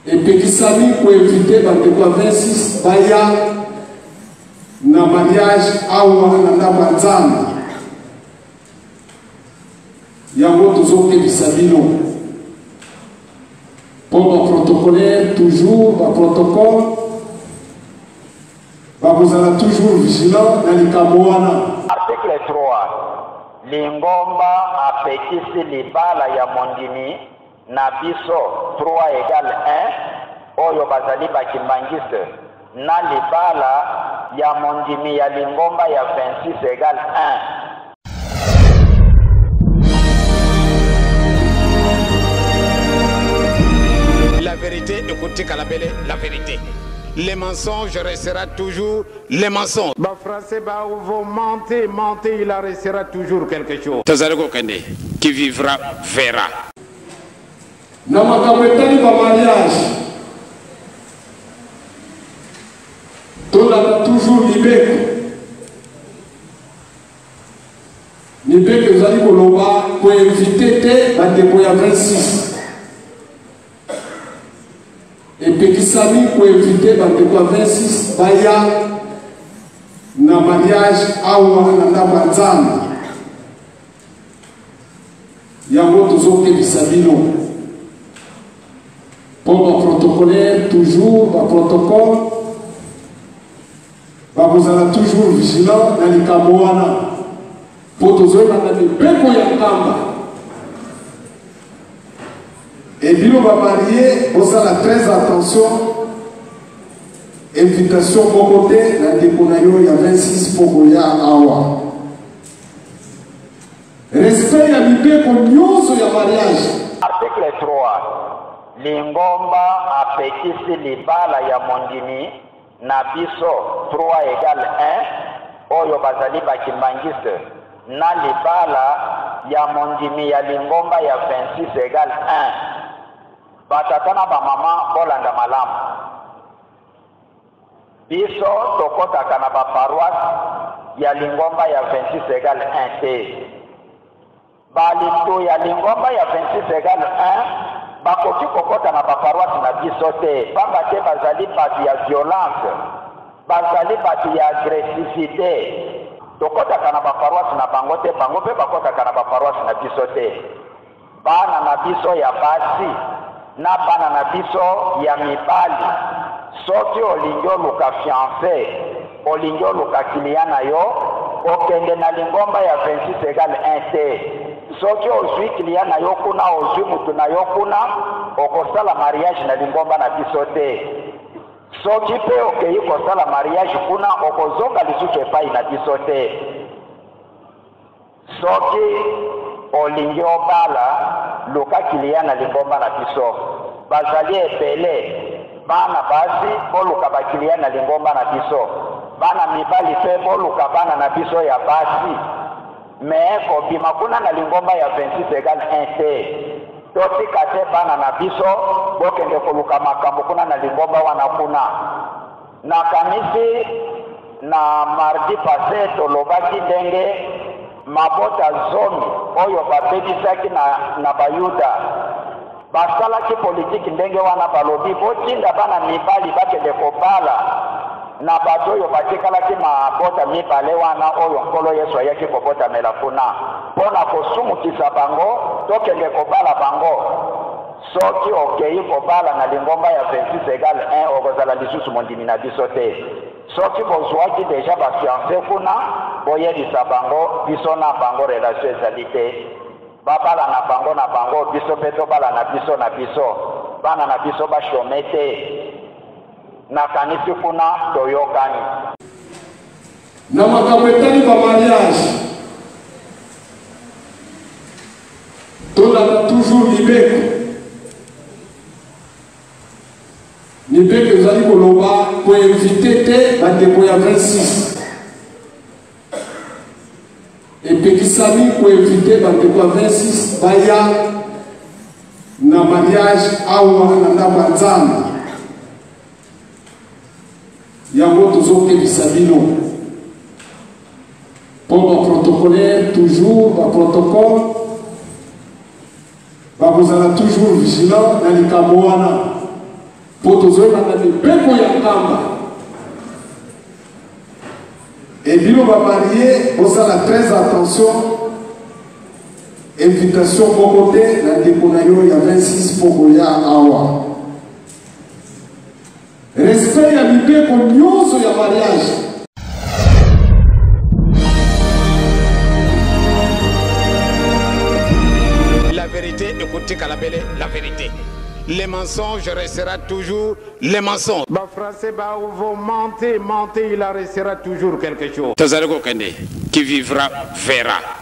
Epekisami ko inviter bandeko ya 26 baya na mariage awa na ndako ya Nzambe. Yango tozokebisa bino mpo baprotocolaire toujours baprotocole bakozala toujours vigilant na likambo wana. Article 3, Lingomba apekisi libala ya mondimi na biso 3 egale 1 oyo bazali ba kimbanguiste na libala ya mondimi ya lingomba ya 26 egale 1. La verite ekotikala bele la verite. Le mensonge restera toujours le mensonge. Ba français ba vont mentir, mentir, il en restera toujours quelque chose. Tozali kokende, qui vivra verra. Na makambo etali ba mariage, tolanda toujours mibeko. Mibeko ezali koloba koinvite te bandeko ya 26. Epekisami ko inviter bandeko ya 26 baya na mariage awa na ndako ya Nzambe. Yango tozokebisa bino mpo baprotocolaire toujours baprotocole bakozala toujours vigilant na likambo wana mpo tozolanda mibeko ya nkamba. Et bino ba marié bosala très attention invitation moko te na ndeko na yo ya 26 mpo koya awa. Respect ya mibeko nyonso ya mariage. Article 3, Lingomba apekisi libala ya mondimi na biso 3 egale 1 oyo bazali ba kimbanguiste na libala ya mondimi ya lingomba ya 26 egale 1. Ba tata na ba mama bolanda malamu. Biso tokotaka na ba paroisse ya lingomba ya 26 egale 1 te. Bato ya lingomba ya 26 egale 1 bakoki kokota na ba paroisse na biso te, pamba te bazali bato ya violence, bazali bato ya agressivite. Tokotaka na ba paroisse na bango te, bango mpe bakotaka na ba paroisse na biso te. Bana na biso ya basi na bana na biso ya mibali, soki olingi oluka fiance, olingi oluka client na yo, kokende na lingomba ya 26 egale 1 te. Soki ozui client na yo kuna, ozui mutu na yo kuna, okosala mariage na lingomba na biso te. Soki pe okeyi kosala mariage kuna, okozonga lisusu epayi na biso te. Soki olingi obala, luka kiliya na lingomba na biso. Bazali ebele. Bana basi, boluka ba kiliya na lingomba na biso. Bana mibali pe boluka bana na biso ya basi. Mais kobima kuna na lingomba ya 26 egale 1 te. Totika te bana na biso bokende koluka makambo kuna na lingomba wana kuna. Nakanisi na mardi passe tolobaki ndenge mabota zomi oyo babebisaki na, na Bayuda basalaki politiki ndenge wana, balobi botinda bana mibali bakende kobala na bato oyo batikalaki mabota mibale wana oyo Nkolo Yesu ayaki kobotamela kuna, mpo na kosumukisa bango, tokende kobala bango. Soki okeyi kobala na lingomba ya 26 egale 1 okozala lisusu mondimi na biso te. Soki bozuaki dejà ba fiance kuna boyebisa bango biso na bango relation ezali te. Babalana bango na bango biso pe tobalana biso na biso. Bana na biso ba chome te. Nakanisi kuna toyokani. Na makambo etali ba mariage, tolanda toujours mibeko. Mibeko ezali koloba koinvite te bandeko ya 26. Epekisami koinvite bandeko ya 26 baya na mariage awa na ndako ya Nzambe. Yango tozokebisa bino mpo baprotocolaire toujours baprotocole bakozala toujours vigilant na likambo wana. Mpo tozolanda mibeko ya Nkamba. Et bino ba marie bosala très attention invitation moko te na ndeko na yo ya 26 mpo koya awa. Respect ya mibeko nyonso ya mariage. La vérité ekotikala bele la vérité. Le mensonge restera toujours le mensonge. Ba français ba vous mentez, mentez, il en restera toujours quelque chose. Tozali kokende, qui vivra verra.